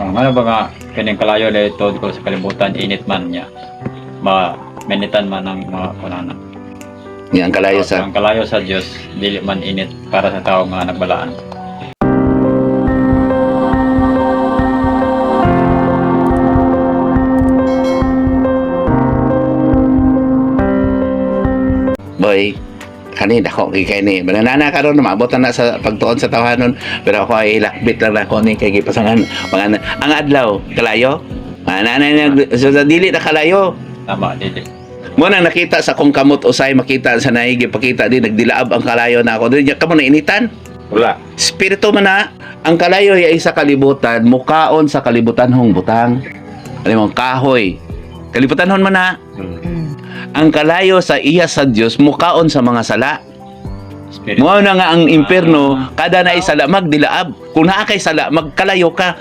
Ang ano ba nga kining kalayo dahil tuod ko sa kalibutan, init man niya. Ma menitan man ang mga kunana. Nga ang kalayo sa Ang kalayo sa Dios dili man init para sa tao nga nagbalaan. Boy, kani dako kay kay ni. Banana karon maabot na sa pagtuon sa tawhanon, pero ako ay ilakbit lang na ako ni kay gipasangan mga ang adlaw kalayo. Manana na so, sa dili na kalayo. Tama, dili. Mo nang nakita sa akong kamot usay makita sa naigi pakita di nagdilaab ang kalayo na ako. Dili kamo na initan. Wala. Spirito man na ang kalayo ay sa kalibutan, mukaon sa kalibutan hong butang. Alam mo, kahoy. Kalibutan hon man na. Ang kalayo sa iya sa Dios mukaon sa mga sala. Spirit. Mao na nga ang impierno, kada na sala magdilaab. Kung naa kay sala magkalayo ka.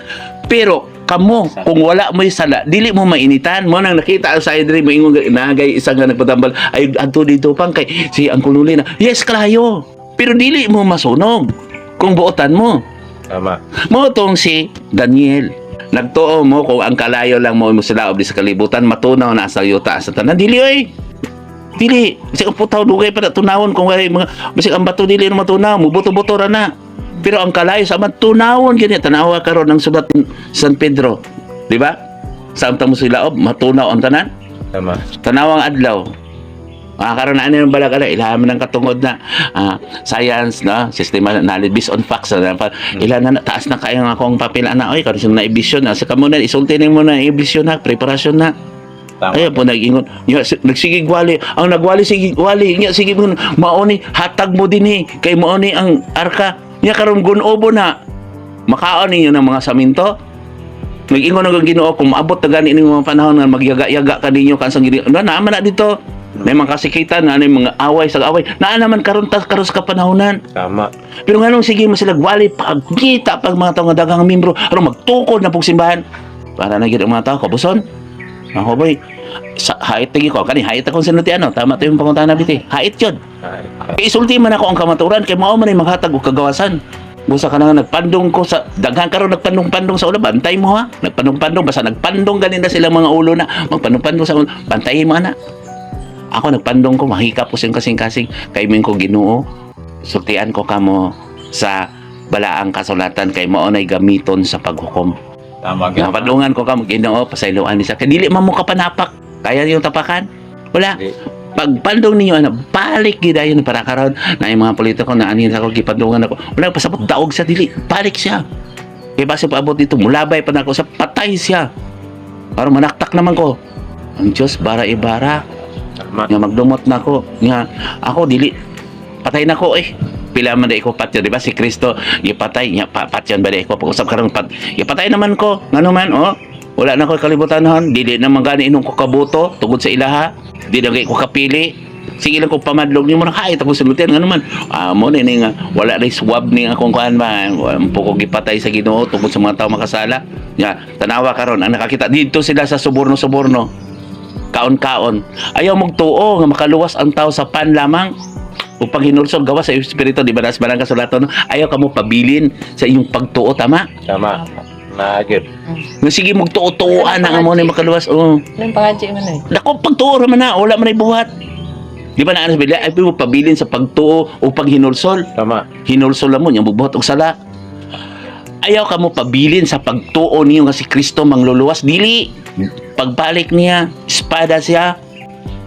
Pero kamo kung wala mo'y sala, dili mo mainitan. Mo nang nakita sa diri moingon nagay isa nga nagpatambal ay adto dito pang kay si ang kululi na. Yes, kalayo. Pero dili mo masunog kung buotan mo. Tama. Mo tong si Daniel. Nagtuo mo kung ang kalayo lang mo mo sila di sa kalibutan matunaw na sa yuta sa tanan. Dili oy. Dili. Bisag ang putaw dugay pa na tunawon kung wala mga bisag ang bato dili na matunaw, mubuto-buto ra na. Pero ang kalayo sa man tunawon gini tanawa karon ang sulat ni San Pedro. Di ba? Samtang mo sila ob matunaw ang tanan. Tama. Tanawang adlaw. Ah, karon na ano yung balag ala ilahan man ang katungod na science no, sistema knowledge based on facts na ilan na taas na kayo ang akong papel ana oy karon sila na ibisyon na sa kamo na isulti nimo na ibisyon na preparasyon na. Tama. Ay po nag-ingon nya nagsigig wali ang nagwali sige wali nya sige mo mao ni hatag mo dinhi kay mao ni ang arka nya karon gunobo na makaon ninyo ng mga saminto. Nag-ingon ang Ginoo kung maabot na gani ning mga panahon nga magyaga-yaga ka ninyo kansang gini na naman na dito may mga kasikitan na mga away sa away naa naman karon tas karon sa kapanahonan. Tama. Pero nganong sige mo sila wali pagkita pag mga tao nga daghang membro aron magtukod na pug simbahan para na gyud ang mga tao kabuson. Ako boy, sa hait tagi ko kani hait akong sinulti ano, tama to yung pangutana biti. Hait yun. Ay. Kay isulti man ako ang kamaturan kay mao man ay maghatag og kagawasan. Busa ka na nga nagpandong ko sa daghan karon nagpandong-pandong sa ulo, bantay mo ha. Nagpandong-pandong basta nagpandong ganin na silang mga ulo na magpandong-pandong sa ulo, bantayin mo ana. Ako nagpandong ko mahikap ko siyang kasing-kasing kay min ko Ginoo. Sultian ko kamo sa balaang kasulatan kay mao nay gamiton sa paghukom. Tama gyud. Napadungan ko kamo Ginoo pasayloan ni sa kay dili man mo kapanapak. Kaya yung tapakan? Wala. Di. Pagpandong ninyo ano, balik gid dayon para karon na yung mga politiko na anin ako gipandungan ako. Wala pasabot daog sa dili, balik siya. Kay base paabot dito, mulabay pa na ako sa patay siya. Para manaktak naman ko. Ang Diyos bara ibara Tama. nga magdumot na ako nga ako dili patay na ko eh pila man di ko patyon di ba si Kristo gipatay niya pa, patyon ba di ko pag-usap karon pat gipatay naman ko ngano man oh wala na ko kalibutan hon dili naman gani inom ko kabuto tungod sa ilaha di na kay ko kapili sige lang ko pamadlog nimo na kahit ako sulutian ngano man mo ni nga wala rin swab ni akong kuan ba po ko gipatay sa Ginoo tungod sa mga tao makasala nya tanawa karon ang nakakita dito sila sa suborno-suborno kaon-kaon. Ayaw magtuo nga makaluwas ang tao sa pan lamang o paghinulsol gawas sa espiritu di ba nas barang kasulatan no? Ayaw kamo pabilin sa inyong pagtuo tama Tama. Naagid. nga sige magtuo-tuoan na nga mo ni makaluwas oh. Anong pangadji man eh? Dako pagtuo ra man na wala man ay buhat di ba na ano sa Biblia ay mo pabilin sa pagtuo o paghinulsol. Tama. Hinulsol mo niyang bubuhat og sala. Ayaw kamo pabilin sa pagtuo niyo nga si Kristo mangluluwas dili pagbalik niya espada siya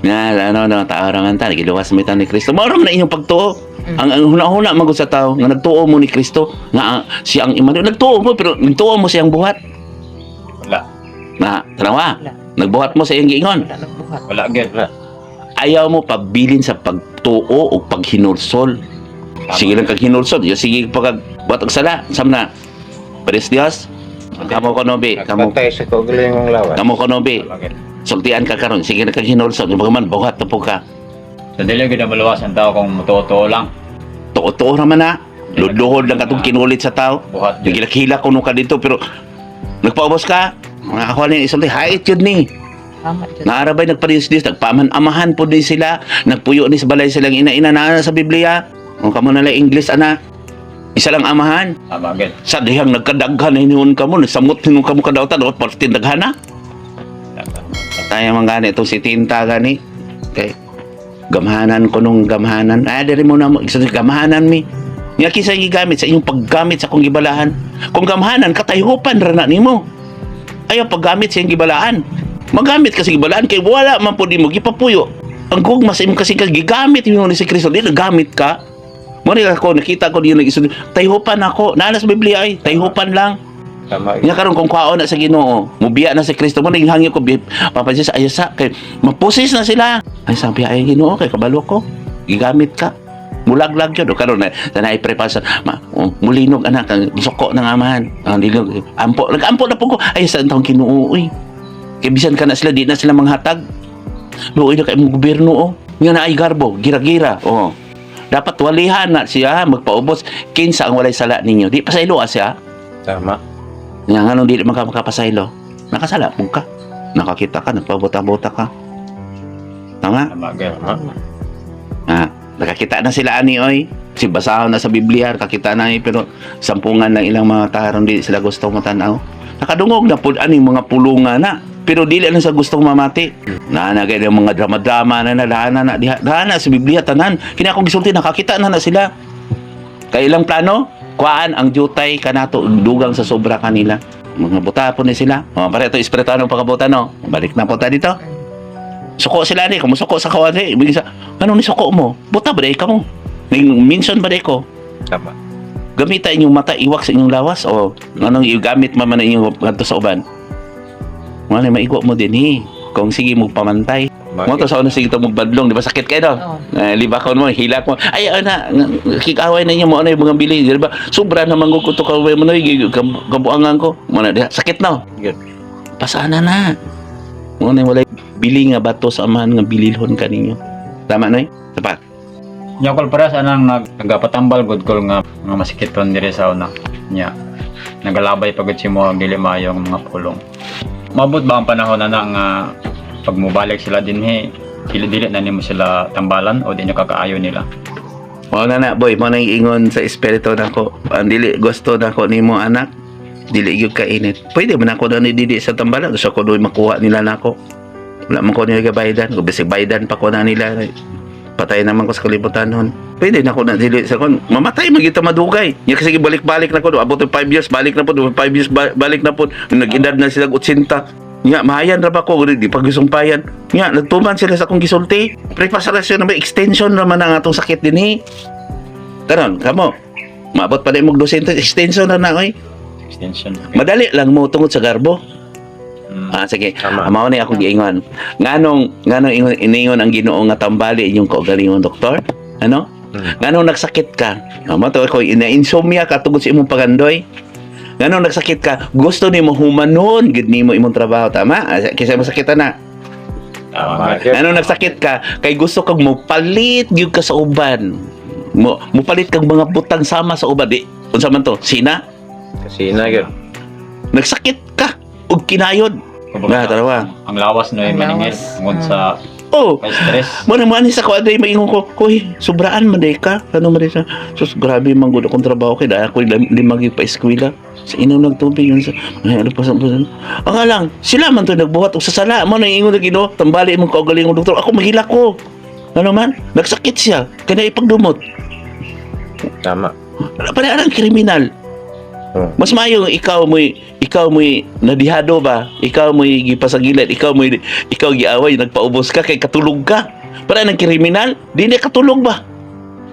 na ano no tao ra man ta giluwas mi ta ni Kristo mao ra man na inyong pagtuo ang hunahuna man gud sa tao nga nagtuo mo ni Kristo nga siya ang Emmanuel nagtuo mo pero nagtuo mo siyang buhat Wala. na tanawa Wala. nagbuhat mo sa iyong giingon. Wala nagbuhat. Wala gyud. Wala. Ayaw mo pabilin sa pagtuo o paghinulsol. Sige lang kag hinulsol, yo sige pag buhat og sala, sam na. Praise Dios. Kamo ko bi, kamo Nagpatay sa kaugalingong lawas. kamo ko bi. Wala gyud. Sultian ka karon, sige lang kag hinulsol, yung man buhat na po ka. So dili gyud na maluwas ang tao kung mutuo-tuo lang. Tuo-tuo naman na. Ludluhod lang katong kinulit sa tao. Buhat gyud. Nagilak-hilak kuno ka dito pero nagpaubos ka. Mga ako ni isulti, hait yun ni. Tama dyan. Naarabay nagparis-dis, nagpaman-amahan po din sila, nagpuyo ni sa balay silang ina-ina na sa Biblia. Kung kamo na lang English ana. Isa lang amahan. Tama gid. Sa dihang nagkadaghan na hinuon ka mo, nagsamot hinuon ka mo kadautan, dapat parte daghana. Tama. Tayo man gani itong si Tinta gani. Okay. Gamhanan ko nung gamhanan. Ah, diri mo na mo. Isa gamhanan mi. Nga kinsa gigamit sa inyong paggamit sa akong gibalahan. Kung gamhanan, katayhupan ra na nimo. Ayaw paggamit sa iyong gibalaan. Magamit ka sa gibalaan kay wala man po nimo gipapuyo. Ang gugma sa imong kasing gigamit nimo ni si Kristo, di nagamit ka. Mo ni ako nakita ko diyon nag-isod. Tayhupan ako. Naa na sa Biblia ay tayhupan lang. Tama gyud. Nya karon kung kwaon na sa Ginoo, mubiya na si Kristo mo ning hangyo ko Papa Jesus ayo sa kay mapusis na sila. Ay sabi ay Ginoo kay kabalo ko. Gigamit ka. Mulaglag yun. O karon na na i-prepare sa ma, oh, mulinog anak ang suko ng amahan. Ang linog ampo nagampo na po ko. Ay sa taong Ginoo uy. Kay bisan ka na sila di na sila manghatag. Luoy na kay imong gobyerno oh. Nga na ay garbo, gira-gira. Oh. Dapat walihan na siya magpaubos kinsa ang walay sala ninyo. Di pasaylo ah siya. Tama. Nga nganong dili man ka makapasaylo? Nakasala pud ka. Nakakita ka, nagpabuta-buta ka. Tama? Tama gid. Tama. Ah, nakakita na sila ani oy. Si basahon na sa Biblia, nakakita na eh, pero sampungan lang ilang mga taron di sila gusto matanaw. Nakadungog na pud ani mga pulungan na. Pero dili lang sa gustong mamati. Naa na kay mga drama-drama na na na na diha naa na sa Biblia tanan. Kini akong gisulti nakakita na na sila. Kay ilang plano, kuan ang jutay kanato dugang sa sobra kanila. Mga buta po ni sila. O, pare ito espiritu anong pagkabuta no. Balik na po tayo dito. Suko sila ni, kung musuko sa kawan ni, ibig sa ano ni suko mo? Buta ba ka mo? Minsan ba ko? Tama. Gamita inyong mata iwak sa inyong lawas o anong igamit man man inyong ngadto sa uban? Wala maigo mo din eh. Kung sige mo pamantay. Tama Mo to sa una sige to magbadlong, di ba sakit kayo no? Oo. Eh, libakon mo, hilak mo. Ay, ana, kikaway na inyo mo ano yung mga bili, di ba? Sobra na manggug ko to kaway mo na, kabuangan ko. Mo na, diha, sakit na. Gyud. Pasana na. Mo na walay bili nga bato sa amahan nga bililhon kaninyo. Tama noy? Tapat. Nya kol para sa anang nagapatambal gud kol nga mga masikiton diri sa una. Nya nagalabay pa gud si mo ang dili maayo ang mga pulong. Mabot ba ang panahon na nga pag mobalik sila dinhi, dili dili na nimo sila tambalan o di nyo kakaayo nila? Mao na na boy, mo na ingon sa espiritu nako. Ang dili gusto nako nimo anak, dili gyud ka init. Pwede man ako na ni dili sa tambalan, gusto ko doy makuha nila nako. Wala man ko nila gabaydan, kung bisig baydan pa ko na nila. Patay naman ko sa kalibutan hon. Pwede na ko na dili sa kon. Mamatay man gyud ta madugay. Nya kasi balik-balik na ko, abot og 5 years, balik na po, 5 years balik na po. Nag-edad na sila og 80. Nya mahayan ra ba ko di pag gisumpayan. Nya nagtuman sila sa akong gisulti. Prepasarasyon na may extension ra man ang atong sakit dinhi. Karon, kamo. Maabot pa na imong 200 extension na na oy. Extension. Madali lang mo tungod sa garbo. Ah, sige. Tama. Mao ni akong giingon. Nganong ingon iningon ang Ginoo nga tambali inyong kaugalingon doktor? Ano? Nganong nagsakit ka? Amo to ko ina-insomnia ka tungod sa imong pagandoy. Nganong nagsakit ka? Gusto nimo humanon gid nimo imong trabaho, tama? Ah, kaysa masakit na. Tama. Tama gyud. Nganong nagsakit ka? Kay gusto kang mopalit gyud ka sa uban. Mo mopalit kang mga butang sama sa uban. Di unsa man to? Sina? Kasi na gyud. Nagsakit ka ug kinayod. Kumbaga, Na, tarawa. ang lawas no Ang maningil lawas. tungod sa Oh, kay stress. mo na mo ani sa ko aday maingon ko, "Hoy, sobraan man day ka." Ano man day sa? Sus, grabe man gud akong trabaho kay dahil ako limang pa eskwela. Sa inom ng tubig yun sa ay, ano pa sa ang nga lang, sila man to nagbuhat og sa sala mo na ingon na Ginoo, tambali imong kaugalingon doktor. Ako mahila ko. Ano man? Nagsakit siya. Kaya ipagdumot. Tama. Pare ang kriminal. Mas maayo nga ikaw mo'y nadihado ba? Ikaw mo'y gipasagilan, ikaw giaway, nagpaubos ka kay katulog ka. Para ng kriminal, di na katulog ba?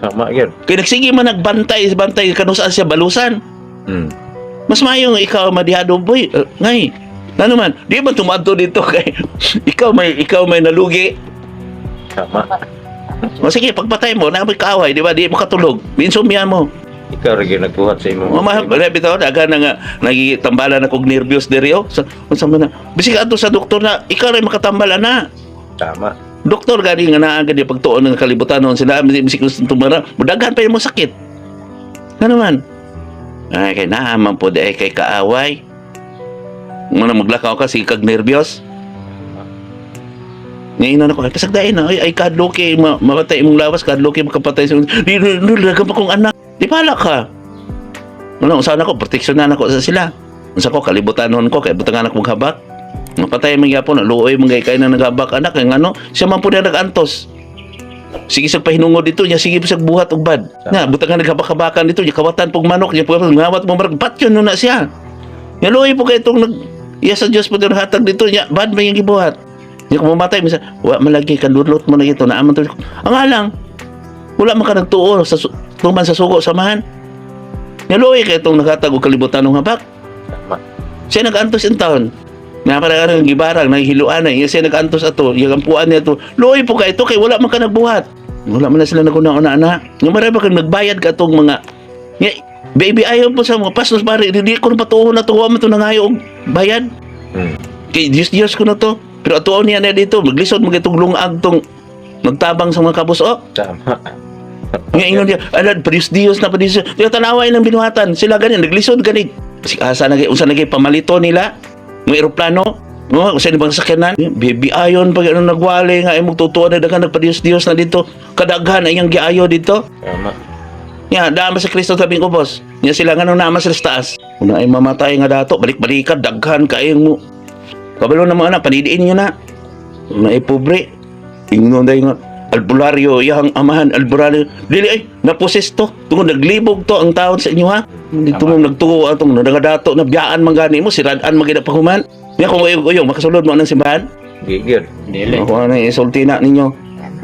Tama gyud. Kay nagsige man nagbantay, bantay kanusaan siya balusan. Mas maayo nga ikaw madihado boy. Ngay. Ano man, di ba tumadto dito kay ikaw may nalugi. Tama. O sige, pagpatay mo, na may kaaway, di ba? Di mo katulog. Insomnia mo. Ikaw ra gyud nagbuhat sa imong. O ma, bitaw daga na nga nagitambala na kog nervyos diri oh. Sa unsa man na. Bisig adto sa doktor na ikaw ray makatambala na. Tama. Doktor gani nga naa gani pagtuon ng kalibutan noon sila bisig gusto tumara, daghan pa mo sakit. Ano man? Ay kay naa man pod ay kay kaaway. Muna maglakaw ka sige kag nervyos. Ngayon na ako, ay pasagdain na, ay, ay kadloke, mamatay imong lawas, kadloke, makapatay sa di, di, di, pa kong anak. Di pala ka. Ano, unsa na ko, proteksyon na nako sa sila. Unsa ko kalibutanon ko kay butangan ako maghabak. Mapatay man gyapon, luoy man gay kay na naghabak anak kay ngano, siya man pud na nag-antos. Sige sa pahinungod dito niya, sige sa buhat og bad. Na butangan naghabak-habakan dito niya, kawatan pug manok niya, pug ngawat mo marag patyon na siya. Nga luoy po kay itong nag iya sa Dios po din hatag dito niya, bad man yung gibuhat. Niya kung mamatay minsan, wa man lagi kadulot mo na ito, naaman to. Ang alang, wala man ka nagtuo sa tuman sa sugo samahan. Nga luoy kay itong naghatag og kalibutan ng habak. Tama. Siya nag-antos in town. Nga para ang gibarang, nahihiluan na. Siya nag-antos ato, yung ampuan niya to. Luoy po ka ito kay wala man ka nagbuhat. Wala man na sila naguna-una na. Nga marami ba kang nagbayad ka itong mga. Nga, baby, ayaw po sa mga pastos pare, hindi ko na patuo na to, wa man to nangayo og bayad. Kay Diyos Diyos ko na to. Pero atuon niya na dito, maglisod mga itong lungag tong magtabang sa mga kabuso. Tama. Nga ingon niya, alad, Diyos Diyos na, Diyos Diyos. Di tanawa ilang binuhatan. Sila ganin, naglisod gani. Kasi asa na unsa na pamalito nila, mga eroplano, no, usa ni bang sakyanan, baby ayon pag ano nagwali nga imong tutuan na daghan nagpa-Diyos Diyos na dito. Kadaghan ang iyang giayo dito. Tama. Ya, dama sa Kristo tabing ubos. Nya sila nga nung naama sila sa taas. Una ay mamatay nga dato, balik-balikan, daghan kaayong mo. Kabalo na mga anak, panidiin niyo na. Una ay pobre. Ingnon dahil nga, albularyo, iyang amahan, albularyo. Dili ay, naposes to. Tungod naglibog to ang taon sa inyo ha. Dito mo nagtuo atong nagadato na biyaan man gani mo, siradaan man gina pahuman. Nya kung uyong, makasulod mo anang simbahan. Gigil. Dili. Ako na isulti na ninyo.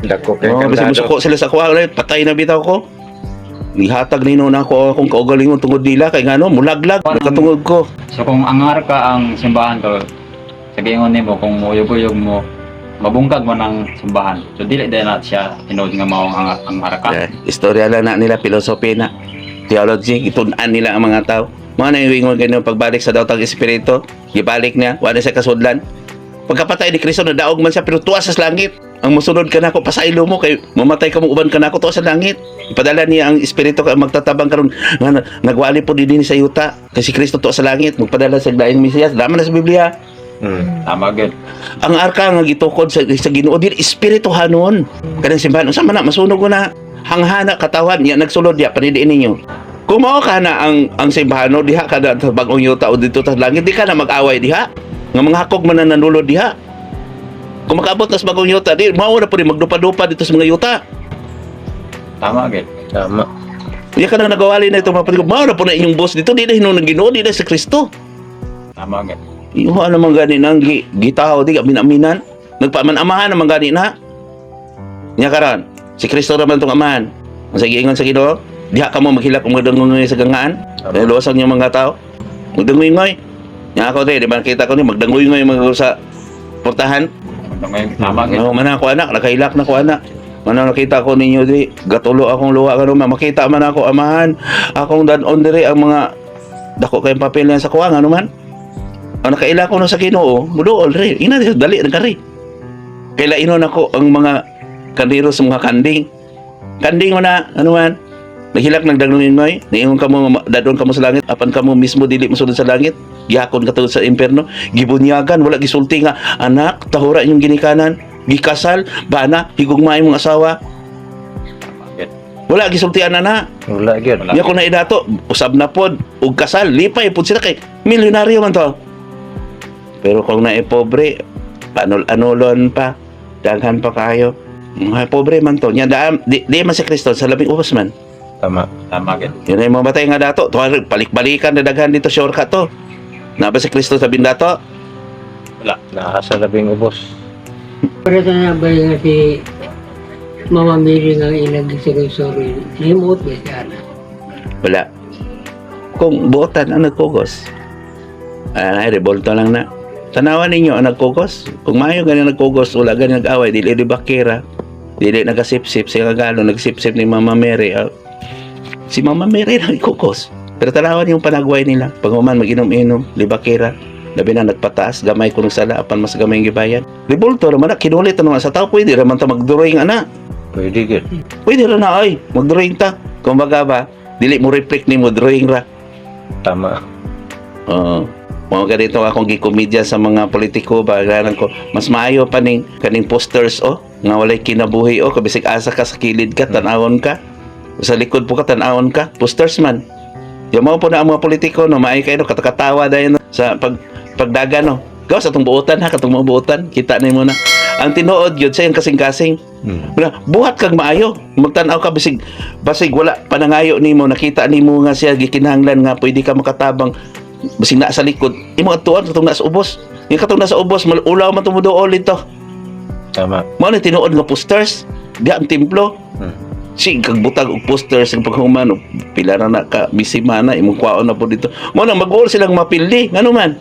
Dako kay Oo, kasi kandado. musuko sila sa kuha, patay na bitaw ko. Gihatag nino na ako akong kaugalingon tungod nila kay ngano mulaglag nakatungod ko. So kung angar ka ang simbahan ko, sa giingon nimo kung muyog-uyog mo, mabungkag mo ng simbahan. So dili din na siya tinuod nga mao ang arka. Eh, istorya lang na nila, philosophy na, theology, gitun-an nila ang mga tao. Mga na yung ingon ganyan pagbalik sa daotang espiritu, gibalik niya, wala siya kasudlan. Pagkapatay ni Kristo, nadaog man siya, pero tuwa sa langit. Ang musunod ka nako, pasaylo mo, kay mamatay ka mo, uban ka nako, tuwa sa langit. Ipadala niya ang espiritu ka magtatabang karon nga nagwali po din sa yuta. Kasi Kristo tuwa sa langit, magpadala sa daing Mesiyas. Dama na sa Biblia. Tama gyud. Ang arka nga gitukod sa Ginoo dili espirituhanon. Kanang simbahan unsa man na masunog ko na hanghana katawan niya nagsulod diya panidiin ninyo. Kung mao ka na ang simbahano diha ka na sa bagong yuta o dito sa langit di ka na mag-away diha. Nga mga hakog man na nanulod diha. Kung makaabot na sa bagong yuta di mao na pud magdupa-dupa dito sa mga yuta. Tama gyud. Tama. Diya ka na nagawali na ito mga kapatid ko. Mao na po na inyong boss dito di na hinuon ng Ginoo di na sa Kristo. Tama gyud. Iho naman gani nang gitaw di amin-aminan. Nagpaman-amahan naman gani na. Nya karon, si Kristo raman tong amahan. Ang sa giingon sa Ginoo, diha ka mo maghilak og magdangoy sa gangaan. Tama. Luwasan niyo mga tao. Magdangoy-ngoy. Nya ako di ba nakita ko ni magdangoy-ngoy mga sa portahan. Tama gyud. No, man ako anak, nakahilak na ko anak. Mana nakita ko ninyo di, gatulo akong luha karon makita man ako amahan, akong dadon diri ang mga dako kayong papel niya sa kuha ano man. Ang nakaila ko na sa Ginoo, muduol ri. Ina di dali na kari. Kay lainon ako ang mga kandiro sa mga kanding. Kanding mo na, ano man. Naghilak nagdagnunin mo eh. Niingon ka mo, dadon ka mo sa langit, apan ka mo mismo dili mo sulod sa langit. Gihakon ka tungod sa impierno. Gibunyagan, wala gisulti nga, anak, tahura inyong ginikanan. Gikasal, bana, higugmaay mong asawa. Tama gyud. Wala gisultian na na. Wala gyud. Wala. Nya kung naidato, usab na pod, ug kasal, lipay pod sila kay milyonaryo man to. Pero kung nae pobre, panul-anulon pa, daghan pa kayo. Mga pobre man to. Nya daam, di man si Kristo sa labing ubos man. Tama. Tama gyud. Yun ay mamatay nga dato. Tuwa, balik-balikan na daghan dito shortcut to. Na ba si Kristo sa dato? Naa sa labing ubos. Para sa na ba nga si Mama Mary nga ilang sa sorry, nahimuot ba siya na? Wala. Kung buotan ang nagkugos. Ay, revolto lang na. Tanawan ninyo ang nagkugos. Kung maayo gani nagkugos, wala gani nag-away, dili di bakira. Dili nagasipsip, siya kagalo, nagsipsip ni Mama Mary. Ah. Si Mama Mary nagkugos. Pero tanawan yung panagway nila. Pag human, mag-inom-inom, libakira. Labi na nagpataas, gamay ko sala, apan mas gamay ang gibayan. Revolto naman na, kinulit na naman sa tao, pwede raman ta mag-drawing, ana. Pwede gyud. Pwede ra na, ay, mag-drawing ta. Kumbaga ba, dili mo reflect ni mo, drawing ra. Tama. Oo. Mga ganito akong gikomedya sa mga politiko ba ganan ko mas maayo pa ning kaning posters oh nga walay kinabuhi oh kabisig asa ka sa kilid ka tan-awon ka sa likod po ka tan-awon ka posters man. Yung mga po na ang mga politiko no, maay kayo no, katakatawa dayon no, sa pagdagan no. Gawas atong buotan ha, katong mga buotan, kita na mo na. Ang tinuod gyud sa iyang kasing-kasing. Wala, buhat kag maayo, magtan-aw ka basig basig wala panangayo nimo, nakita nimo nga siya gikinahanglan nga pwede ka makatabang basig naa sa likod. Imo atuan katong naa sa ubos. Yung katong naa sa ubos, malulaw man tumuduol dito. Tama. Mao ni tinuod nga posters diha ang templo. Sige kag butag og posters ang paghuman og pila na na ka bisima na imong kwaon na po dito. Mao na mag-uol silang mapildi ngano man.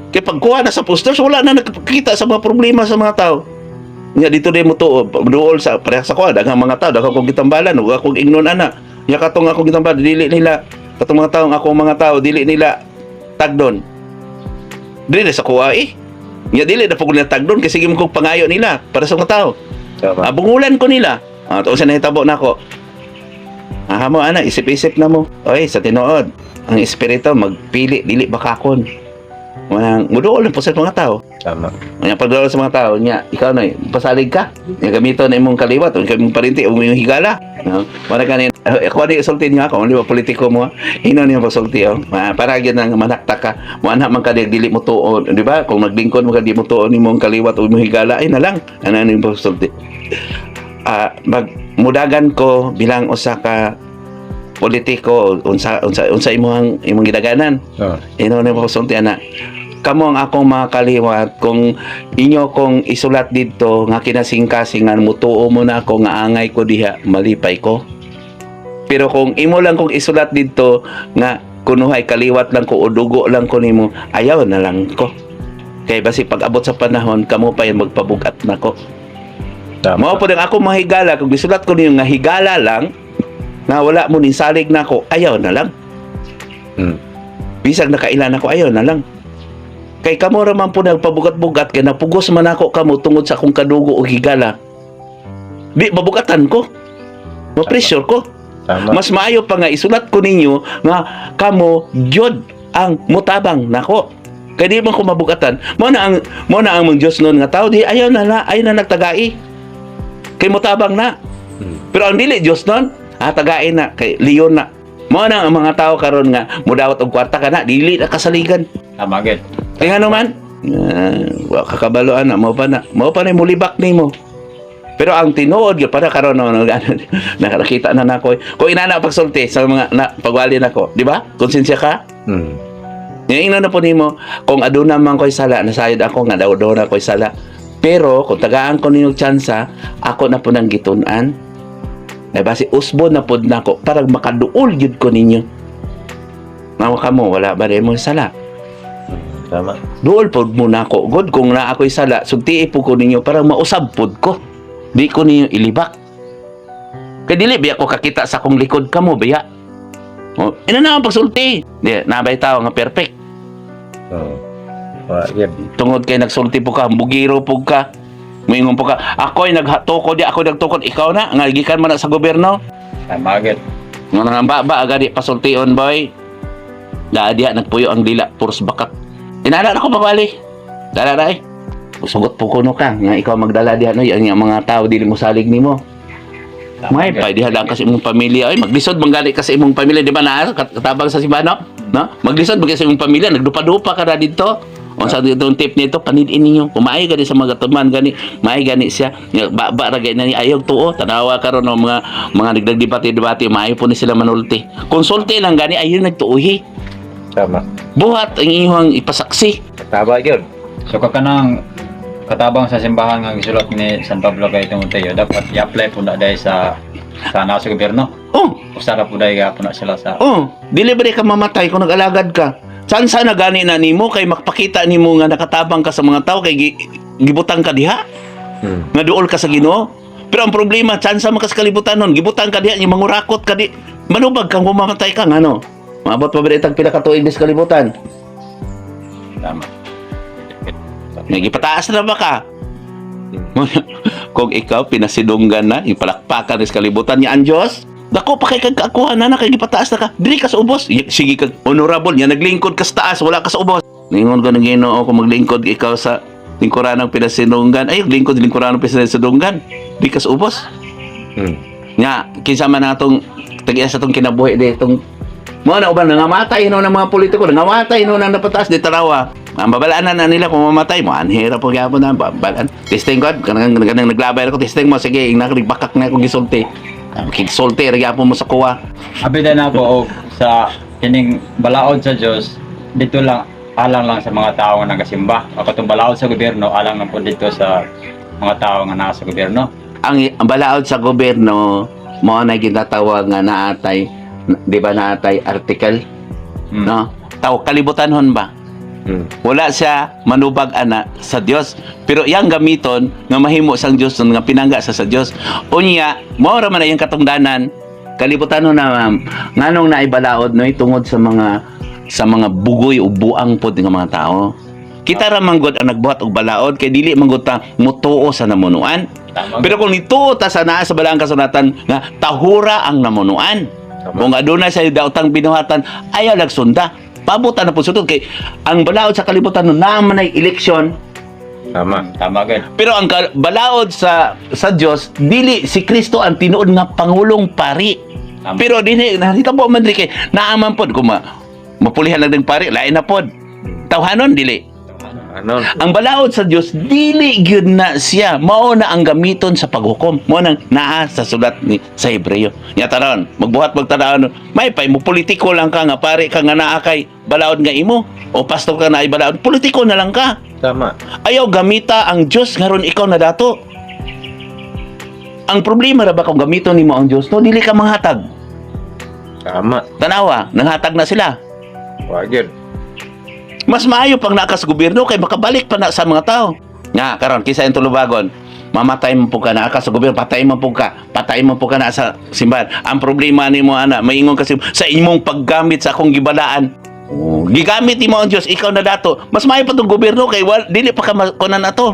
Kay pagkuha na sa posters wala na nakakita sa mga problema sa mga tao. Nya dito din mo to duol sa pareha sa kuha daghang mga tao daghang kong gitambalan ug akong ingnon ana. Nya katong akong gitambalan dili nila katong mga tawo akong mga tao dili nila tagdon. Dili na sa kuha eh. Nya dili na pud nila tagdon kasi sige mo kong pangayo nila para sa mga tao. Tama. Ah, bungulan ko nila. Ah, tuon sa nahitabo nako. Ah, mo ana, isip-isip na mo. Oy, sa tinuod, ang espiritu magpili dili bakakon. Manang muduol lang po sa mga tao. Tama. Nya pagduol sa mga tao nya, ikaw na pasalig ka. Nya gamiton na imong kaliwat, o imong parinti, o imong higala. No? Wala ka ni ako ni isulti niyo ako, di ba politiko mo? Ino niyo pasulti oh. Ma, para gyud nang manakta ka. Mo anak man ka dili mo tuon, di ba? Kung naglingkod mo ka di mo tuon imong kaliwat o imong higala ay na lang. Ano ni pasulti? Ah, mag mudagan ko bilang usa ka politiko unsa unsa unsa imong imong gidaganan. Oh. Ino na pasulti ana. Kamo ang akong mga kaliwat kung inyo kong isulat didto nga kinasingkasing nga mutuo mo na ako nga angay ko diha malipay ko. Pero kung imo lang kong isulat didto nga kunuhay kaliwat lang ko o dugo lang ko nimo, ayaw na lang ko. Kay basi pag abot sa panahon kamo pa yung magpabugat nako. Tama. Mao po ang ako mga higala kung gisulat ko ninyo nga higala lang nga wala mo ning salig nako, ayaw na lang. Bisag nakailan ako, ayaw na lang. Kay kamo ra man po nagpabugat-bugat kay napugos man ako kamo tungod sa akong kadugo o higala. Di mabugatan ko. Ma-pressure ko. Tama. Mas maayo pa nga isulat ko ninyo nga kamo gyud ang mutabang nako. Kay di man ko mabugatan. Mo na ang mga Diyos noon nga tao di ayaw na na ayaw na nagtagai. Kay mutabang na. Pero ang dili Diyos noon, tagain na kay leon na. Mo na ang mga tao karon nga mudawat og kwarta ka na dili na kasaligan. Tama gid. Kaya ano man, wa kakabaloan na mo pa na. Mo pa na mulibak nimo. Pero ang tinuod gyud para karon no, no, nakakita na nako. Kung inana pagsulti sa mga na, pagwali nako, di ba? Konsensya ka? Ngayon na po nimo, kung aduna man ko'y sala, nasayod ako nga daw daw na ko'y sala. Pero kung tagaan ko ninyo tsansa, ako na po nang gitun-an. Ay basi usbo na pod nako para makaduol gyud ko ninyo. Nga kamo wala ba rin mo sala? Tama. Duol pod mo nako. God kung naa ako'y sala, sugtii po ko ninyo para mausab pod ko. Di ko ninyo ilibak. Kay dili biya ko kakita sa akong likod kamo biya. Oh, ina na ang pagsulti. Di, nabay tao nga perfect. Oo. Wa gyud. Tungod kay nagsulti po ka, bugiro po ka. Moingon po ka, ako'y nagtukod di ako'y nagtukod, ikaw na, nga gikan man na sa gobyerno. Tama gid. Nga nga ba ba agad pasultion boy. Daa diha nagpuyo ang dila puros bakat. Inala na ko pabali. Dala na eh. Sugot po kuno ka nga ikaw magdala diha no ang mga tao dili mo salig nimo. Tama May gid. pa diha lang kasi imong pamilya ay maglisod man gani kasi imong pamilya di ba na katabang sa simbahan no? No? Maglisod man kasi imong pamilya nagdupa-dupa ka na didto. Unsa dito ang tip nito panidin ninyo. Kumaay gani sa mga tuman gani, maay gani siya. Nya, Ba ba ra gani ni ayaw tuo tanawa karon ng mga mga nagdagdebate-debate maayo po ni sila manulti. Konsulte lang gani ayon nagtuuhi. Tama. Buhat ang iyong ipasaksi. Tama gyud. So ka kanang katabang sa simbahan nga gisulat ni San Pablo kay Timoteo dapat i-apply po na dahil sa sa nasa gobyerno. Oh, Usa ra po dahil po na sila sa oh, dili ba di ka mamatay kung nag-alagad ka? Saan sana gani na nimo kay makpakita nimo nga nakatabang ka sa mga tao kay gibutang ka diha? Nga duol ka sa Ginoo. Pero ang problema, tsansa man ka sa kalibutan nun, gibutang ka diha, yung mangurakot ka di, manubag kang kumamatay ka, ano? Maabot pa ba itang pila ka tuig sa kalibutan? Tama. Nagipataas na ba ka? Kung ikaw pinasidunggan na, ipalakpakan sa kalibutan niya ang Diyos, dako pa kay kag kaakuha na na kay gipataas na ka. Dili ka sa ubos. Sige kag honorable niya naglingkod ka sa taas, wala ka sa ubos. Ningon ko ng Ginoo kung maglingkod ikaw sa lingkuran ng pinasinunggan, ay lingkod lingkuran ng pinasinunggan. Di ka sa ubos. Nya kinsa man natong tag-iya sa tong kinabuhi di itong Mo na uban nangamatay no ng mga politiko, nangamatay no nang napataas di tarawa. Ang babalaan na nila kung mamatay mo, anhira po gyapon na babalaan. Testing god, kanang kanang naglabay ako, testing mo, sige, ing bakak na ako gisulti. Kigsulti ra gyapon mo sa kuwa. Abi na ako og sa kining balaod sa Dios dito lang, alang lang sa mga tao nga nagasimba. Ako itong balaod sa gobyerno, alang lang po dito sa mga tao nga nasa gobyerno. Ang balaod sa gobyerno mo na ginatawag nga naatay, di ba, naatay article, no? Taw kalibutan hon ba? Wala siya manubag ana sa Dios, pero iyang gamiton nga mahimo sang Dios nun nga pinangga sa Dios. Unya mao ra man na iyang katungdanan kalibutan hon na, ma'am. Nganong naibalaod no tungod sa mga bugoy o buang pod nga mga tao. Kita ra man gud ang nagbuhat og balaod kay dili man gud ta mutuo sa namunuan. Tama. Pero kung nituo ta sa naa sa balaang kasulatan nga tahura ang namunuan. Tama. Kung aduna sa daotang binuhatan, ayaw lagsunda. Pabutan na po sutod kay ang balaod sa kalibutan no naa man ay eleksyon, Tama. Tama gud. pero ang balaod sa Dios, dili si Kristo ang tinuod nga pangulong pari. Tama. Pero dinhi nakita po man diri kay naa man pod kung mapulihan lang ng pari, lain na pod. Tawhanon dili. Ano? Ang balaod sa Dios dili gyud na siya mao na ang gamiton sa paghukom. Mao nang naa sa sulat ni sa Hebreo. Nya taron, magbuhat magtanaon, may pay mo politiko lang ka nga pare ka nga naa kay balaod nga imo o pastor ka na ay balaod, politiko na lang ka. Tama. Ayaw gamita ang Dios ngaron ikaw na dato. Ang problema ra ba kung gamiton nimo ang Dios, no dili ka manghatag. Tama. Tanawa, nanghatag na sila. Wa gyud. Mas maayo pang naka sa gobyerno kay makabalik pa na sa mga tao. Nga karon kisa yung tulubagon, mamatay mo po ka na ka sa gobyerno, patay mo po ka, patay mo po ka na sa simbahan. Ang problema nimo ana, maingon kasi sa imong paggamit sa akong gibalaan. Oh, gigamit nimo ang Dios, ikaw na dato. Mas maayo pa tong gobyerno kay wal, dili pa ka kunan ato.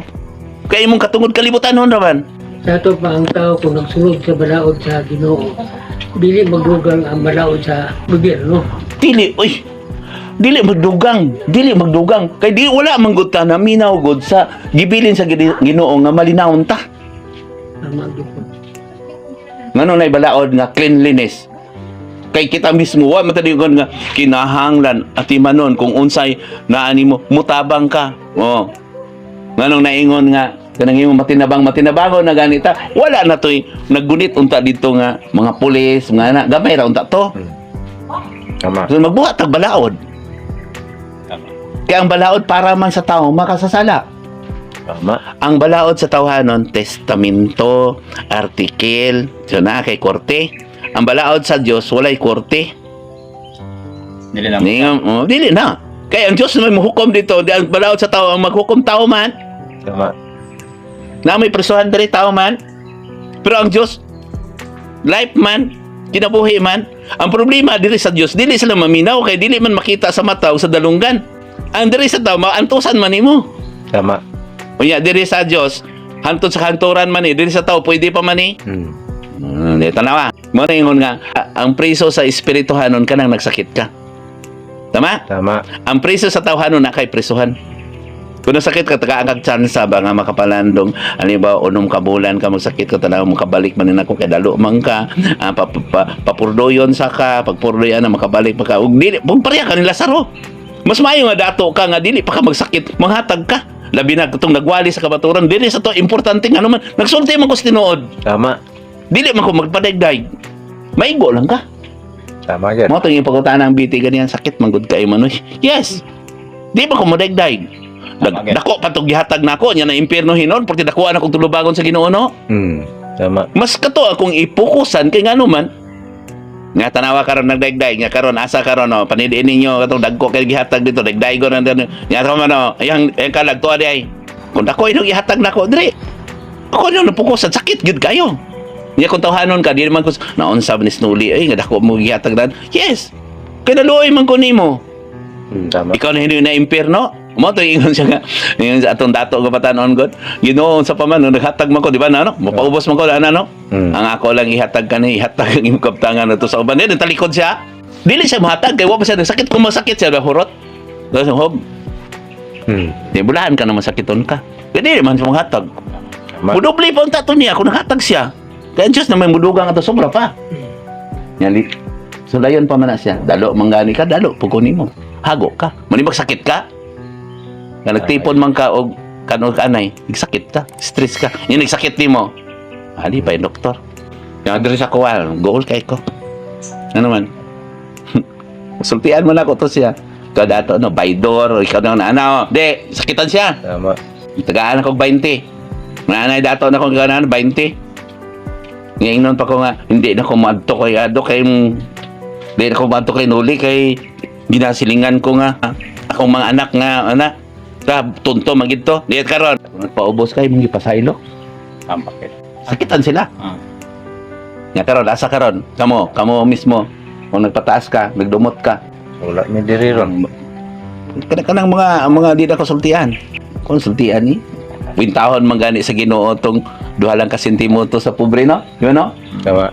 Kay imong katungod kalibutan hon raman. Sa ato pa ang tao kung nagsunod sa balaod sa Ginoo, dili magdugang ang balaod sa gobyerno. Dili, uy. Dili magdugang, dili magdugang. Kay di wala man gud ta na minaw gud sa gibilin sa Ginoo nga malinawon ta. Tama gyud po. Ngano nay balaod nga cleanliness? Kay kita mismo wa mataligon nga kinahanglan atimanon kung unsay naani mo mutabang ka. Oh. Nganong naingon nga kanang imong matinabang matinabangon na ganita, wala na toy naggunit unta dito nga mga pulis, mga ana, gamay ra unta to. Tama. So magbuhat tag balaod. Tama. Kaya ang balaod para man sa tao makasasala. Tama. Ang balaod sa tawhanon, testamento, artikel, so na kay korte. Ang balaod sa Dios walay korte. Dili na. Ni, oh, dili na. Kaya ang Dios naman mohukom dito, di ang balaod sa tao ang maghukom, tao man. Tama. Na may presuhan diri, tao man. Pero ang Dios life man, kinabuhi man. Ang problema diri sa Dios, dili sila maminaw kay dili man makita sa mata o sa dalunggan. Ang diri sa tao maantusan man nimo. Tama. Unya diri sa Dios, hantod sa kanturan man eh, diri sa tao pwede pa man eh. Di tanawa. Mo na ingon nga ang preso sa espirituhanon kanang nagsakit ka. Tama? Tama. Ang preso sa tawhanon na kay presuhan. Kung nasakit ka, tagaan kag tsansa ba nga makapalandong, ano ba, unom ka bulan ka, magsakit ka, tanaw, makabalik man ako, kay dalo man ka, papurdoyon sa ka, pagpurdoyan na makabalik pa ka. Ug dili, kung pareha ka ni Lazaro. Mas maayo nga dato ka nga dili pa ka magsakit, manghatag ka. Labi na katong nagwali sa kabaturan, dili sa to importante nga naman, nagsulti man ko sa tinuod. Tama. Dili man ko magpadagdag. Maigo lang ka. Tama gyud. Mo itong yung pagkutaan ng BT ganyan, sakit man gud kayo manoy. Yes. Di ba ko modagdag? Tama, gid. Dako pa tong gihatag nako nya na impierno hinon porque dakuan akong tulubagon sa Ginoo no. Tama. Mas kato akong ipokusan kay ngano man. Nga tanawa karon nagdagdag nga karon asa karon no panidiin ninyo katong dagko kay gihatag dito dagdag ko nang nga man no ayang ayang kalag tuwa di ay. Kung dako inong gihatag nako diri. Ako nyo napukusan sakit gyud kayo. Nya kung tawhanon ka di man ko naunsa ni Snuli ay nga dako mo gihatag dan. Yes. Kay naluoy man ko nimo. Tama. Ikaw na hindi na impierno. Mo to ingon siya nga ingon sa atong dato nga batanon god. Ginoo sa pa man no, naghatag man ko di ba na no? Mapaubos man ko ana no. Ang ako lang ihatag kani, ihatag ang imong kaptangan ato sa uban. Then talikod siya. Dili siya mahatag kay wa pa siya nagsakit, kung masakit siya hurot. Tapos hob, di bulahan ka na masakiton ka. Kaya dili man siya manghatag. Tama. Mudubli pa unta to niya kung naghatag siya. Kaya ang Diyos na may mudugang ato sobra pa. Nyali. Sulayon pa man na siya. Dalo manggani ka, dalo pud nimo. Hago ka. Mani magsakit ka. Nga nagtipon man ka og kanon kanay, nagsakit ka, stress ka. Yung nagsakit nimo. Ali pa yung doktor. Yung diri sa kuwal, goal kay ko. Ano man? Sultian mo na ko to siya. Ikaw dato, no, baydor, ikaw na, ano, di, sakitan siya. Tama. Tagaan ako 20. Nanay dato na akong ganaan 20. Ngayon pa ko nga hindi na ko maadto kay ado kay hindi na ko maadto kay nuli kay ginasilingan ko nga akong mga anak nga ana ta tunto man gid to. Di karon nagpaubos kay mong gipasaylo. Tama gid. Sakitan sila. Nya karon asa karon kamo kamo mismo kung nagpataas ka, nagdumot ka. Wala mi diri ron. Kana kanang mga mga di na konsultian. Konsultian ni. Wintahon man gani sa Ginoo tong duha lang ka sentimo to sa pobre no? Di ba no? Tama.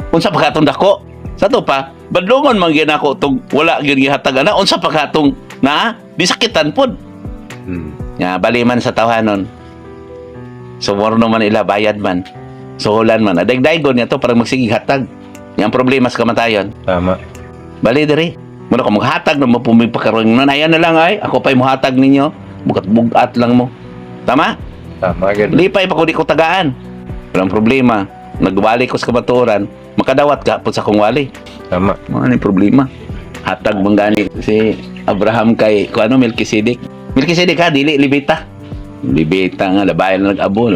Unsa pa katong dako? Sa to pa, badlongon man gyud ako tong wala gyud gihatag ana. Unsa pa katong na di sakitan pod. Ya bali man sa tawhanon. Suborno man ila bayad man. Suhulan man. Adagdaygon niya to para magsige hatag. Yang problema sa kamatayon. Tama. Bali diri. Muna ko maghatag na mapumi pa karon nun. Ayan na lang ay. Ako pa'y muhatag ninyo. Bukat bugat lang mo. Tama? Tama gid. Lipay pa ko di ko tagaan. Walang problema. Nagwali ko sa kamatuoran. Makadawat ka po sa kong wali. Tama. Mga ano yung problema? Hatag bang gani si Abraham kay kung ano Melchizedek. Melchizedek ha, dili Libita. Libita nga labayan na nag-abo.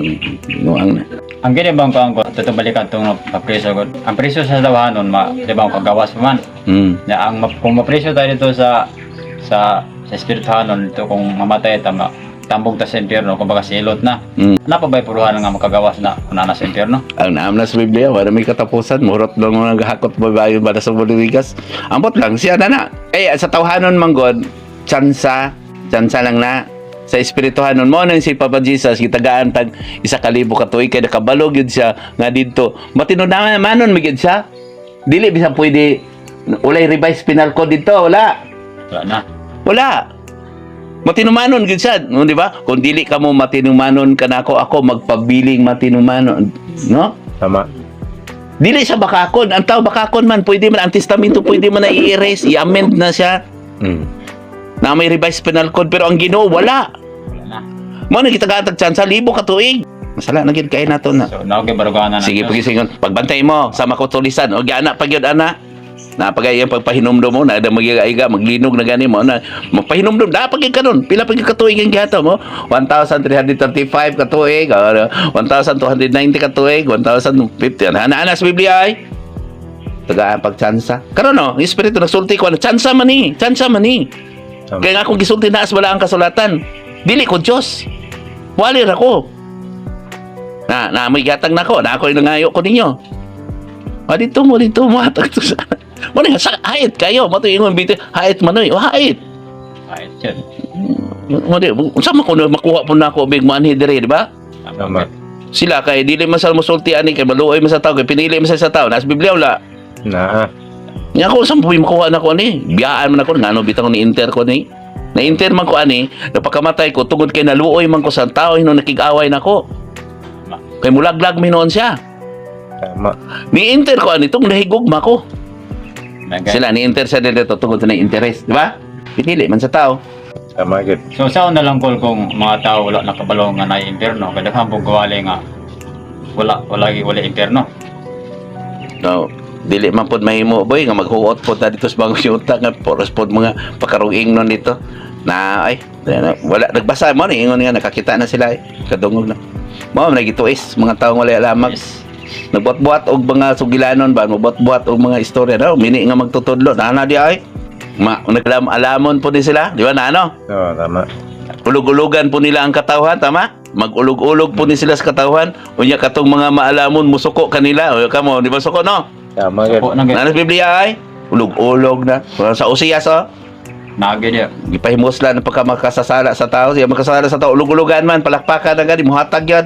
Nuang na. Ang gini bang kuan ko totoo balikan tong papriso ko. Ang priso sa tawahanon ma di ba ang kagawas pa man. Ya ang kung mapriso tayo dito sa sa sa espirituhanon dito kung mamatay ta ma tambog ta sa impyerno kumbaga silot na. Napa ba'y puruhan nga makagawas na kung naa na sa impyerno? Ang naam na sa Biblia, wala may katapusan. Murot lang mga gahakot babae ba sa buliwigas. Ambot lang siya na na. Eh, sa tawhanon man God, tsansa, tsansa lang na. Sa espirituhanon mo na si Papa Jesus gitagaan tag 1,000 ka tuig kay nakabalog yun siya nga didto. Matino na manon magyud siya. Dili bisan pwede walay revised penal code dito, wala. Wala na. Wala. Matinumanon gyud siya, no, di ba? Kung dili ka mo matinumanon kanako ako magpabiling matinumanon, no? Tama. Dili siya bakakon. Ang tao bakakon man, pwede man ang testamento pwede man na i-erase, i-amend na siya. Na may revised penal code pero ang Ginoo wala. Wala na. Mo na kita gatag chance libo ka tuig. Masala na gyud kay nato na. So naog baruganan na. Sige, Diyos. pagisingon. Pagbantay mo sa makutulisan o giana pag yun ana. Na pagay ang pagpahinumdum mo na magyaiga maglinog na gani mo na magpahinumdum da pag karon pila pag ka tuig ang gihatag mo 1335 ka tuig or 1290 ka tuig 1050 ana ana sa Biblia ay tagaan pagtsansa karon no ang espiritu nagsulti ko ano tsansa man ni tsansa man ni. Tama. Kaya nga akong gisulti na as wala ang kasulatan. Dili ko Diyos. Wali ra ko. Na, na may gatag na ko. Na ako yung nangayo ko ninyo. O dito mo hatag to sa. Mo na sa hait kayo. Mo to ingon bito hait manoy. O hait. Ay, shit. Mo di unsa man ko na makuha po na ako big man diri, di ba? Tama. Sila kay dili man sa mosulti ani kay maluoy man sa tao kay pinili man sa tao. Nas Biblia wala. Naa. Nya ako sa puy makuha na ko ani. Biyaan man ako ngano bitang ni inter ko ni. Na inter man ko ani, napakamatay ko tungod kay naluoy man ko sa tao hinon nakig-away nako. Kay mulaglag mi noon siya. Tama. Ni inter ko ani tong nahigugma ko. Nagay. Sila ni inter sa dito tungod sa interest, di ba? Pinili man sa tao. Tama gid. So sa na lang kol kung mga tao wala nakabalo nga na impyerno kay daghan pong gawali nga wala wala wala impyerno. No, dili man pod mahimo boy nga maghuot pod na dito sa bagong yuta nga poros pod mga pakaruing nun dito. Na ay na, wala nagbasa mo ni ingon nga nakakita na sila eh. Kadungog na. Mao man gituis mga taong walay alamag. Yes. Nagbuhat-buhat og mga sugilanon ba, magbuhat-buhat og mga istorya daw, mini nga magtutudlo na na di ay. Ma, naglam alamon po din sila, di ba na ano? Oo, tama. Ulog-ulogan po nila ang katawhan, tama? Mag-ulog-ulog po ni sila sa katawhan. Unya katong mga maalamon musuko kanila. O kamo, di ba suko no? Tama gid. Suko na gyud. Nanas Biblia ay ulog-ulog na. Sa Osias oh, Nagi di. gipahimuslan ang pagka makasasala sa tao. Siya makasasala sa tao, ulog-ulogan man, palakpakan na gani, muhatag yan.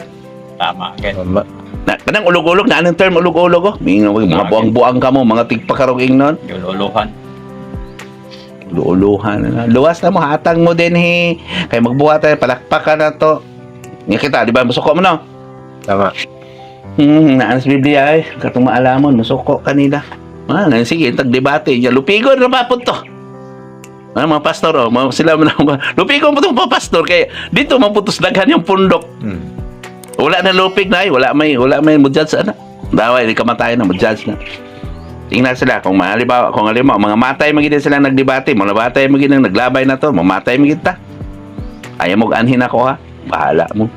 Tama gyud. Tama. Na, kanang ulog-ulog, na anong term ulog-ulog oh? Mingon, mga buang-buang ka mo, mga tigpakarong ingnon. Yululuhan. Luuluhan na. Luwas na mo, hatag mo din he. Kay magbuhat tayo, palakpakan na to. Nga kita, di ba? Musuko mo no? Tama. Naan sa Biblia ay, katong maalamon, musuko kanila. Ah, sige, tag-debate niya. Lupigon na ba po to? Ah, mga pastor, oh, mga, sila man ang lupigon po itong mga pastor. Kaya dito maputos daghan yung pundok. Wala na lupig na ay, wala may mo judge ana. Daway di kamatayan na mo judge na. Tingnan sila kung halimbawa kung halimbawa mga matay magid sila nagdebate, mga batay magid ang naglabay na to, mamatay magid ta. Ayaw mo anhin ako ha. Bahala mo.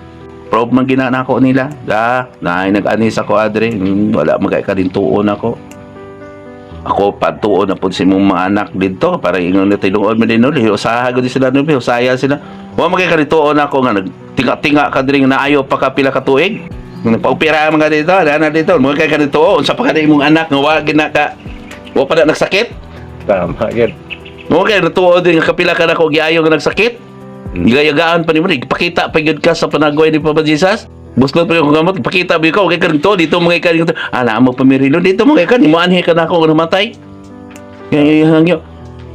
Probe man gina na ako nila. Da, naay nag-anhi sa ko adre. Wala magay ka din tuon ako. Ako patuon na pud si mong mga anak didto para ingon na tinuod man din usaha gud sila no usaya sila. Wa magay ka dituon ako nga nagtinga-tinga ka diri nga naayo pa ka pila ka tuig. Nagpaopera man ka dito, ana dito, mo kay ka dito, unsa pa ka imong anak nga wa gina ka wa pa na nagsakit? Tama gid. Mo kay natuo din nga kapila ka nako giayo nga nagsakit. Gigayagaan pa nimo, ipakita pa gyud ka sa panagway ni Papa Jesus. Buslot pa yung gamot, ipakita ba ikaw kay kanto dito mga ka dito. Ala mo pamirilo dito mga ka nimo anhi ka nako nga namatay. Kaya hangyo.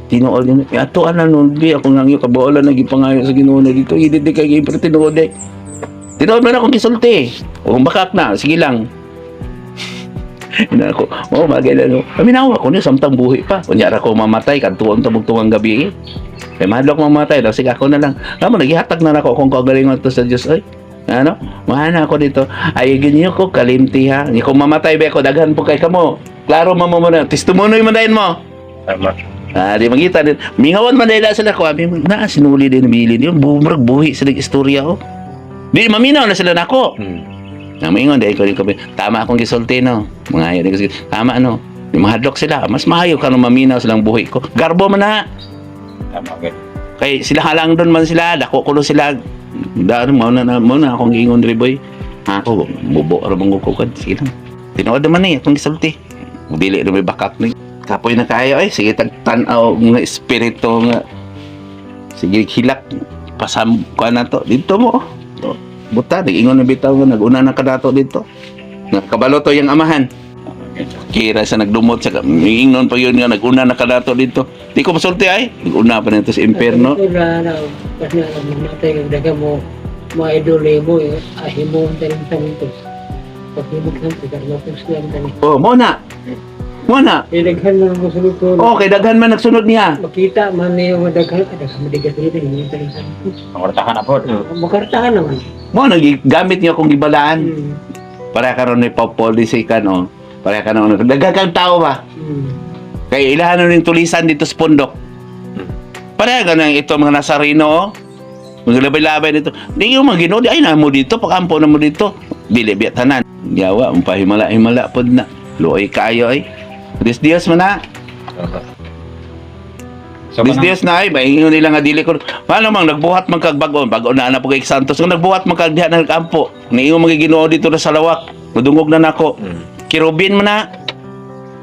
Tinuod din. Ato ana nun bi ako ngangyo kabuolan na gipangayo sa Ginoo na dito. Hindi di kay pero tinuod eh. Tinuod man akong gisulti. O bakak na, sige lang. Ina ako, oh, bagay lang. Paminawa ko niya, samtang buhi pa. Unya ra ko mamatay, kadtuon ta bugtong ang gabi eh. Kay mahadlok mamatay, daw sige ako na lang. Amo nagihatag na nako akong kagalingon to sa Dios oy. Ano? Mahana ako dito. Ay ginyo ko kalimti ha. Ni ko mamatay ba ako daghan po kay kamo. Klaro man mo na testimonoy man dayon mo. Tama. Ah, di magita din. Mingawan man dahil sila ko. Abi, na sinuli din bilin yun. Bumrag buhi sila istorya oh. Di maminaw na sila nako. Na maingon dahil ko rin kami. Tama akong gisulti no. Mga ayo ko tama no. Di mahadlok sila. Mas maayo ka nung maminaw silang buhi ko. Garbo man na. Tama gid. Kay sila halang doon man sila, dako kuno sila. Daan mo na akong giingon diri boy. Ako bubo ra man ko kad sige lang. Tinuod naman eh akong gisulti. Dili na may bakak ni. Kapoy na kayo ay sige tag tan-aw mga espiritu nga. Sige hilak pasam ko na to dito mo. Oh. To. Buta ingon na bitaw nga naguna na ka nato dito. Nakabalo to yung amahan. Tama gid. Kira sa nagdumot sa miingnon pa yun nga naguna na kanato dito. Di ko masulti ay naguna pa nito sa impierno. Ito na na kasi na mamatay kag daga mo mga idol mo eh, ahimong tanim santos. Paghimog santos, karmapos lang tani. Oh, mo na. Mo na. Eh, daghan man mo sunod ko. Okay, daghan man nagsunod niya. Makita man niyo nga daghan ka daghan madigat rin hindi tanim santos. Pangortahan na pod. Makartahan naman. Mo na gamit niya akong gibalaan. Para karon ni Pop Policy ka no. Para karon daghan kang tao ba? Kay ilahan na ning tulisan dito sa pundok. Para ka ito mga Nazareno oh. Mga labay-labay dito. Di yung mga Ginoo, di ay na mo dito, pakampo na mo dito. Dili biya tanan. Yawa, pahimala-himala pod na. Luoy kaayo ay. Dios Dios man na. Tama. So Dios kanang Dios na ay, maingon nila nga dili ko. Paano mang nagbuhat man kag bag-o, bag-o na na po kay Santos. Kung nagbuhat man kag diha na nagkampo, niingon mga Ginoo dito na sa lawak. Madungog na nako. Kirubin man na.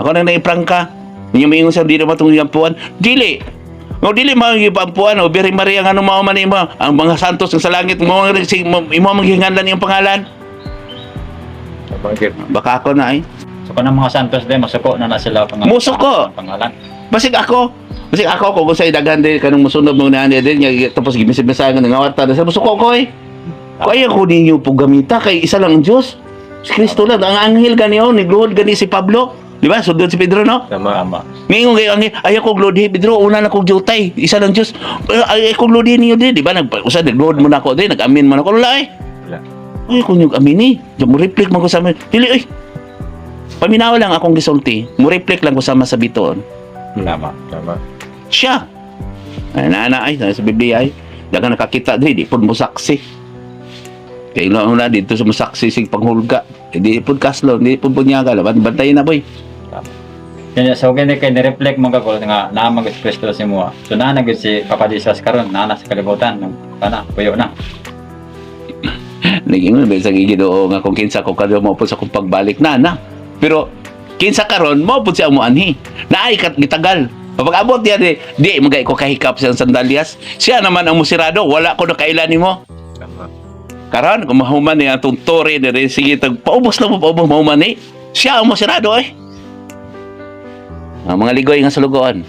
Ako nang naiprangka. Niyo maingon sa dili matong giampuan. Dili. Ngo dili man gipampuan o Birhen Maria nga mao man imo ang mga santos nga sa langit mo si imo manghinganlan iyong pangalan. Tama gid. Baka ako na ay. So kanang mga Santos din masuko na na sila pangalan. Musuko. Pangalan. Basig ako kung sa daghan din kanang musunod mo na din nga tapos gimisig-misahan nga nangawata na sa musuko ko eh. Ko ay ako ninyo po gamita kay isa lang ang Dios. Si Kristo lang ang anghel gani oh nigluhod gani si Pablo. Di ba? Sundon si Pedro no? Tama. Tama. Mingon kayo anghel, ay ako glodhi Pedro, una na kog jutay, isa lang Dios. Ay ako glodhi ninyo din, di ba? Nag usa nagluhod mo na ako din, nag-amin man ako wala eh. Wala. Ay ako nyo amin eh. Mo reflect man ko sa amin. Dili ay. Paminaw lang akong gisulti. Mo reflect lang ko sama sa bitoon. Tama. Tama. Siya. Ay, na ay, sa Biblia ay. Daga nakakita diri, di pud mo saksi. Kay ilo na dito sa musaksi sig panghulga. Eh, di pud kaslo, di pud bunyaga, laban bantay na boy. Kanya so gani kay ni-reflect mo kagol nga naa man gud si Kristo sa imo. So naa na gud si Papa Jesus karon naa na sa kalibutan kana puyo na. Naging ba sa Ginoo nga kung kinsa ko karon mo pud sa kong pagbalik na na. Pero kinsa karon mo pud siya mo anhi. Naay kat gitagal. Pag abot niya di, di magay ko kahikap sa sandalyas. Siya naman ang musirado, wala ko na kailan nimo. Tama. Karon kung mahuman niya atong tore diri sige tag paubos lang mo paubos mahuman ni. Siya ang musirado eh. Ang mga ligoy nga sa lugoan.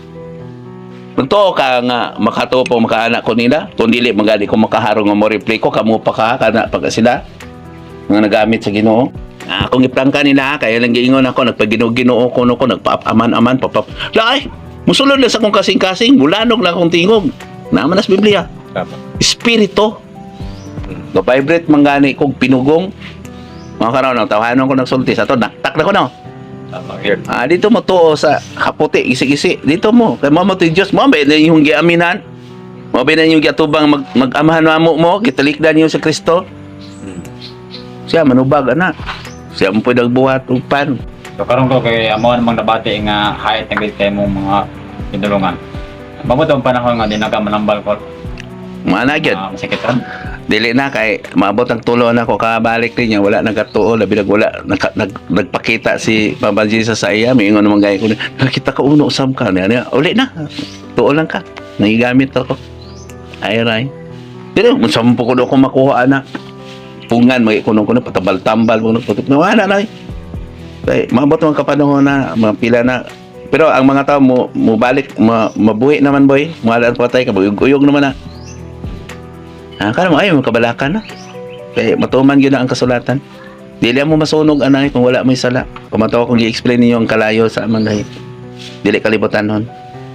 Magtuo ka nga makatuo po makaanak ko nila. Kung dili magali ko makaharong nga mo replay ko kamo pa ka kana pag sila mga nagamit sa Ginoo. Akong iprangka nila kaya lang giingon ako nagpaginoo-ginoo ko no ko nagpaaman-aman papap. Laay, musulod lang sa akong kasing-kasing, bulanog lang akong tingog. Naman nas Biblia. Tama. Espiritu. Ga-vibrate man gani kog pinugong. Mga karon ang tawhanon ko nagsulti sa to, naktak na ko no. Tama yun. Ah, dito mo tuo sa kaputi, isi-isi. Dito mo. Kay mo mo to Dios mo ba na yung giaminan. Mo ba na yung giatubang mag-amahan mo mo, gitalikdan niyo sa Kristo. Siya manubag ana. Siya mo pwede nagbuhat og pan. So karon ko kay amo namang nabati nga hayat na gid kay mong mga tinulungan. Mabot ang panahon nga di na ka manambal ko. Mana gyud. Masakitan. Dili na kay maabot ang tulo na ko kabalik niya wala nagkatuo labi nag wala nagpakita si Papa Jesus sa iya miingon naman gay ko, nakita ka uno usab ka niya niya, uli na tuo lang ka nagigamit ako ay ray dili mo sampo ko ko makuha ana pungan magi kuno kuno patambal-tambal kuno putok na wala na kay maabot man kapanahon na mga pila na pero ang mga tao mo mobalik mabuhi naman boy muhalaan patay ka uyog naman na. Ah, kala mo ay makabalakan na. Kay matuman gyud na ang kasulatan. Dili mo masunog anay kung wala mo'y sala. Kung matawa kong gi-explain ninyo ang kalayo sa amang lahi. Dili kalibutan nun.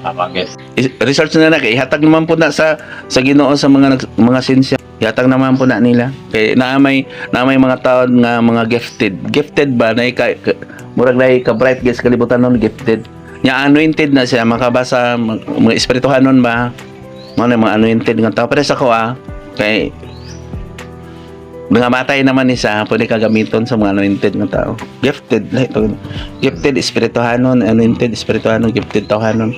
Tama gid. Research na na kay ihatag naman po na sa Ginoo sa mga sinsya. Ihatag naman po na nila. Kay naa may mga taon nga mga gifted. Gifted ba na murag na ka bright guys kalibutan nun gifted. Nya anointed na siya makabasa mga espirituhanon ba. Mao na mga anointed nga tao. Pero sa ko kay mga matay naman ni siya, pwede ka gamiton sa mga anointed nga tao. Gifted, lahi to. Gifted espirituhanon, anointed espirituhanon, gifted tawhanon.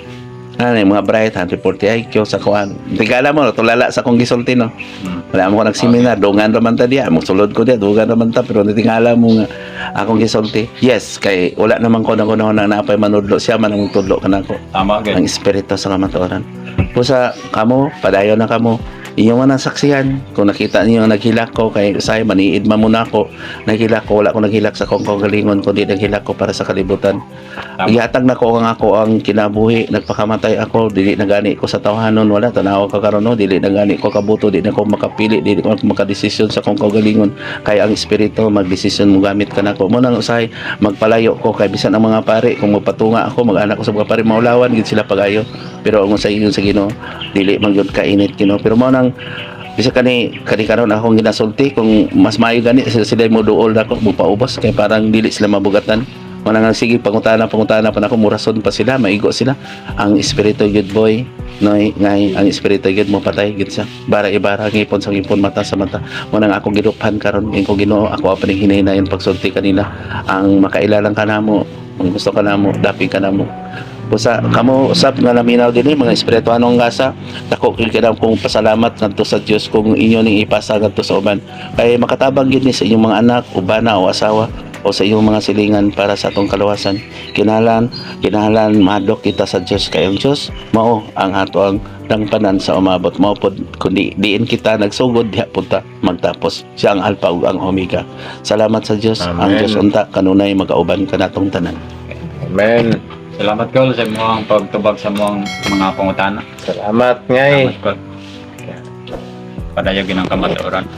Ano yung mga bright, 140 IQ sa kuan. Tigala mo, tulala sa akong gisulti, no? Wala mo ko nagseminar, dungan raman ta diya, musulod ko diya, dungan raman ta, pero nitingala mo nga akong gisulti. Yes, kay wala naman ko na kuno na napay manudlo siya man ang tudlo kanako Tama gid. ang espiritu sa kamatuoran. Pusa kamo, padayon na kamo. Inyo man ang saksihan. Kung nakita niyo ang naghilak ko, kay usay, maniid man muna ako. Naghilak ko, wala ko naghilak sa kong kagalingon, kundi naghilak ko para sa kalibutan. Tama. Ihatag na ko ang ako ang kinabuhi, nagpakamatay ako, dili na gani ko sa tawhanon, wala, tanaw ka karon no, dili na gani ko kabuto, dili na ko makapili, dili ko makadesisyon sa kong kaugalingon. Kay ang espiritu magdesisyon mo gamit ka nako. Mo nang usahay magpalayo ko kay bisan ang mga pare kung magpatunga ako, mag-anak ko sa mga pare, maulawan gid sila pagayo. Pero ang sa inyo sa Ginoo, dili man gyud kainit Ginoo. Pero mo nang bisa kani kani karon akong ginasulti kung mas maayo gani sila mo duol nako mupaubos kay parang dili sila mabugatan. Wala nga sige pangutana pangutana pa nako murason pa sila maigo sila ang espiritu gyud boy noy ngay ang espiritu gyud mo patay gyud siya bara ibara ngipon sa ngipon mata sa mata mo nang ako giduphan karon ko Ginoo ako pa ning hinahinayon pagsulti kanila ang makailalang kanamo ang gusto kanamo dapig kanamo. Busa kamo usab nga naminaw dinhi mga espirituhanong gasa dako gyud kanam kong pasalamat ngadto sa Dios kung inyo ning ipasa ngadto sa uban kay makatabang gyud ni sa inyong mga anak o bana o asawa o sa inyong mga silingan para sa atong kaluwasan. Kinahanglan kinahanglan mahadlok kita sa Dios kay ang Dios mao ang ato ang dangpanan sa umabot mao pod kundi diin kita nagsugod diha pud ta magtapos. Siya ang Alpha ug ang Omega. Salamat sa Dios. Ang Amen. Dios unta kanunay magauban kanatong tanan. Amen. Salamat kol sa imong pagtubag sa imong mga pangutana. Salamat ngay. Salamat kol. Padayon ginang kamatuoran.